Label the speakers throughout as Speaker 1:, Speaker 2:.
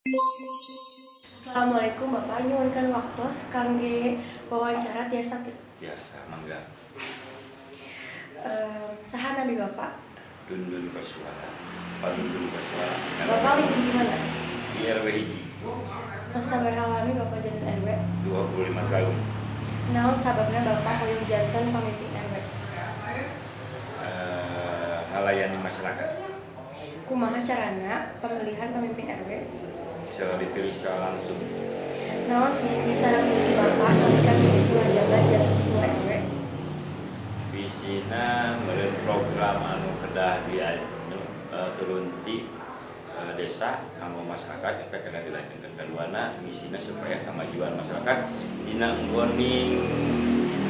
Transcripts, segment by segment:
Speaker 1: Assalamualaikum, Bapak, nyuhunkeun waktos kangge wawancara, tiasa teu?
Speaker 2: Biasa, mangga.
Speaker 1: Saha nami Bapak?
Speaker 2: Dundun Koswara, Pak Dundun Koswara.
Speaker 1: Bapak lagi di mana?
Speaker 2: Di RW 1.
Speaker 1: Tos sabaraha lami Bapak janten RW?
Speaker 2: 25 tahun.
Speaker 1: Naon sababna Bapak hoyong janten pamimpin RW?
Speaker 2: Ngalayani masyarakat.
Speaker 1: Kumaha carana pemilihan pemimpin RW?
Speaker 2: Secara dipilih secara langsung.
Speaker 1: Naon visi sareng misi Bapak nalika mimiti ngajabat janten ketua RW?
Speaker 2: Visina meureun program anu kedah di anu, turun ti desa kanggo masyarakat eta kedah dilajengkeun. Kaduana, misina supaya kemajuan masyarakat dina nggoning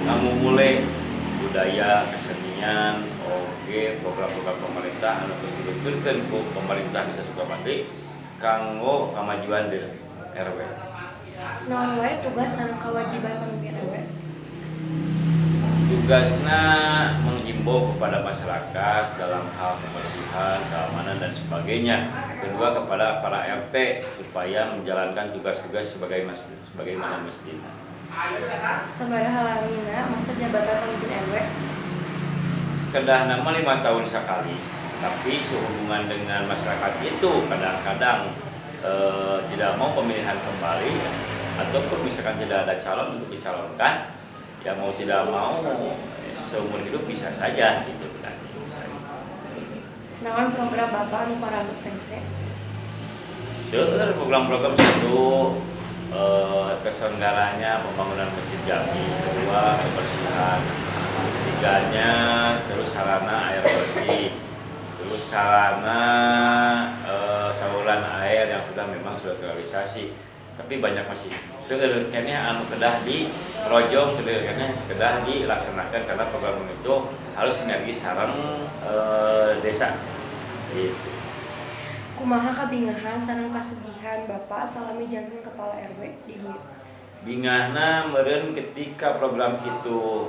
Speaker 2: ngamumule budaya, kesenian, oge program-program pemerintah anu terus diluncurkeun ku pemerintah Desa Sukamantri kanggo kemajuan di RW.
Speaker 1: Naon wae tugas sareng kewajiban pemimpin RW?
Speaker 2: Tugasnya menghimbau kepada masyarakat dalam hal kebersihan, keamanan, dan sebagainya. Kedua, kepada para RT supaya menjalankan tugas-tugas sebagaimana mestinya.
Speaker 1: Sabaraha lamina masa jabatan pemimpin RW?
Speaker 2: Kedahna mah 5 tahun sekali, tapi sehubungan dengan masyarakat itu kadang-kadang tidak mau pemilihan kembali ataupun misalkan tidak ada calon untuk dicalonkan, ya mau tidak mau seumur hidup bisa saja gitu kan.
Speaker 1: Naon program Bapak anu parantos rengse?
Speaker 2: Seueur program-program. Satu, keselenggaranya pembangunan Masjid Jami, kedua kebersihan, ketiganya terus sarana air bersih, terus sarana saluran air yang sudah memang sudah terrealisasi, tapi banyak masih seueur keneh anu kedah di rojong, keneh kedah dilaksanakan karena program itu harus sinergi sareng desa gitu.
Speaker 1: Kumaha kabingahan sareng kasedihan Bapak salami janten kepala RW di dieu?
Speaker 2: Bingahna meureun ketika program itu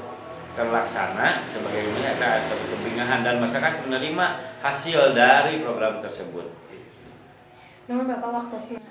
Speaker 2: terlaksana sebagaimana ada suatu kebingahan dan masyarakat menerima hasil dari program tersebut.
Speaker 1: Nuhun, Bapak, waktosna.